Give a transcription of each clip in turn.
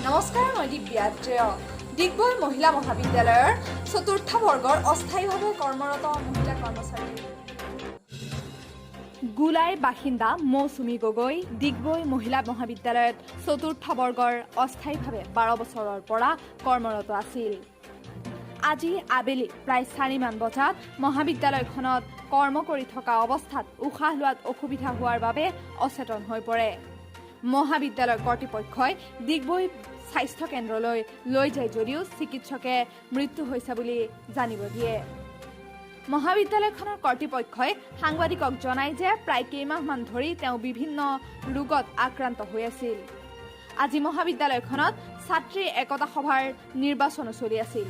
নমস্কাৰ, মই দিব্যা আত্ৰেয়। ডিগবৈ মহিলা মহাবিদ্যালয়ৰ চতুৰ্থ বৰ্গৰ অস্থায়ীভাৱে কৰ্মৰত মহিলা কৰ্মচাৰী গোলাইৰ বাসিন্দা মৌচুমী গগৈ ডিগবৈ মহিলা মহাবিদ্যালয়ত চতুৰ্থ বৰ্গৰ অস্থায়ীভাৱে 12 বছৰৰ পৰা কৰ্মৰত আছিল। আজি আবেলি প্ৰায় 4মান বজাত মহাবিদ্যালয়খনত কৰ্ম কৰি থকা অৱস্থাত উশাহ লোৱাত অসুবিধা হোৱাৰ বাবে অচেতন হৈ পৰে। মহাবিদ্যালয় কৰ্তৃপক্ষই ডিগবৈ স্বাস্থ্য কেন্দ্ৰলৈ লৈ যায় যদিও চিকিৎসকে মৃত্যু হৈছে বুলি জানিব দিয়ে। মহাবিদ্যালয়খনৰ কৰ্তৃপক্ষই সাংবাদিকক জনায় যে প্ৰায় কেইমাহমান ধৰি তেওঁ বিভিন্ন ৰোগত আক্ৰান্ত হৈ আছিল। আজি মহাবিদ্যালয়খনত ছাত্ৰী একতা সভাৰ নিৰ্বাচনো চলি আছিল।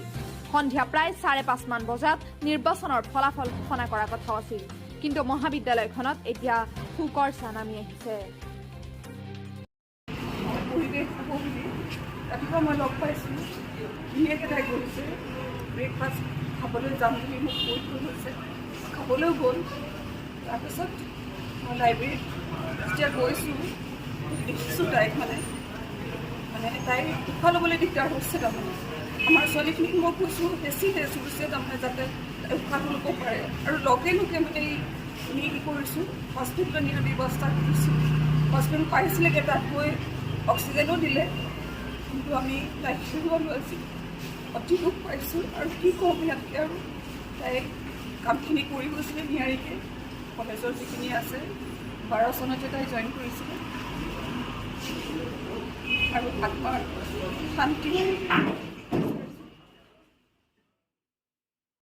সন্ধিয়া প্ৰায় 5:30মান বজাত নিৰ্বাচনৰ ফলাফল ঘোষণা কৰাৰ কথাও আছিল। কিন্তু মহাবিদ্যালয়খনত এতিয়া শোকৰ ছাঁ নামি আহিছে। পৰিৱেশ হ'ব বুলি ৰাতিপুৱা মই লগ পাইছোঁ। ধুনীয়াকৈ তাই গৈছে, ব্ৰেকফাষ্ট খাবলৈ যাম বুলি মোক কৈ থৈ গৈছে, খাবলৈও গ'ল। তাৰপিছত মই লাইব্ৰেৰীত যেতিয়া গৈছোঁ, দেখিছোঁ তাইক মানে মানে তাই উশাহ ল'বলৈ দিগদাৰ হৈছে। তাৰমানে আমাৰ ছোৱালীখিনিক মই কৈছোঁ, হেঁচিলে চুৰিছে, তাৰমানে যাতে তাই উশাহটো ল'ব পাৰে। আৰু লগে লগে মানে আমি কি কৰিছোঁ, হস্পিটেলত নিয়াৰ ব্যৱস্থা কৰিছোঁ। হস্পিটেল পাইছিলেগৈ, তাত গৈ অক্সিজেনো দিলে, কিন্তু আমি তাইক হেৰুৱালোঁ আজি। অতি দুখ পাইছোঁ আৰু কি ক'ম ইয়াতকৈ আৰু। তাই কামখিনি কৰি গৈছিলে নিয়াৰিকৈ, কলেজৰ যিখিনি আছে। 12 চনতে তাই জইন কৰিছিলে। আৰু আত্মাৰ শান্তি।